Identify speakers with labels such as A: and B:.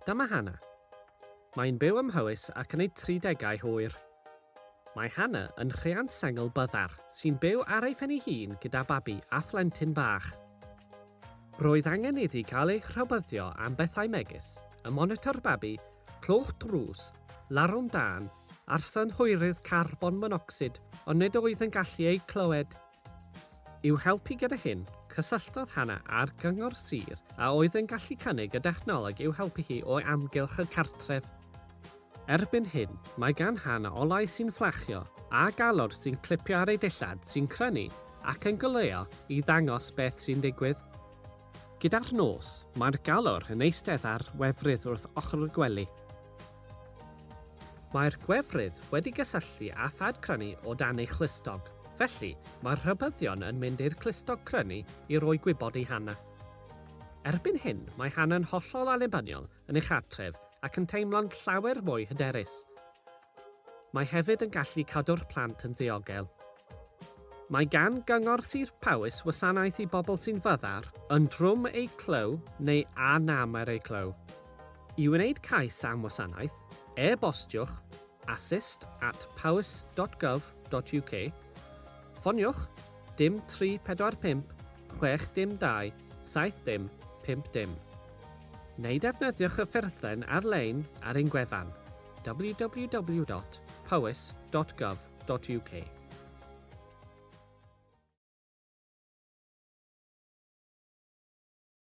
A: Dyma Hannah. Mae'n byw ym Mhowys ac yn ei thridegau hwyr. Mae Hannah yn rhiant sengl byddar sy'n byw ar ei phen ei hun gyda babi a phlentyn bach. Roedd angen iddi gael ei rhybuddio am bethau megis y monitor babi, cloch drws, larwm dân, a'r synhwyrydd carbon monocsid ond nid oedd yn gallu eu clywed. I'w helpu gyda hyn, cysylltodd Hannah â'r Gyngor Sir a oedd yn gallu cynnig y dechnoleg i'w helpu hi o amgylch y cartref. Erbyn hyn, mae gan Hannah olau sy'n fflachio a galwr sy'n clipio ar ei dillad sy'n crynu ac yn goleuo i ddangos beth sy'n digwydd. Gyda'r nos, mae'r galwr yn eistedd ar wefrydd wrth ochr y gwely. Mae'r gwefrydd wedi gysylltu â phad crynu o dan ei chlustog, felly mae'r rhybuddion yn mynd i'r clustog crynu i roi gwybod i Hannah. Erbyn hyn, mae Hannah'n hollol annibynnol yn ei chartref ac yn teimlo'n llawer mwy hyderus. Mae hefyd yn gallu cadw'r plant yn ddiogel. Mae gan Gyngor Sir Powys wasanaeth i bobl sy'n fyddar, yn drwm eu clyw neu â nam ar eu clyw. I wneud cais am wasanaeth, e-bostiwch assist at powys.gov.uk, ffoniwch dim 345 602 70 50, neu defnyddiwch y ffurflen ar-lein ar ein gwefan www.powys.gov.uk.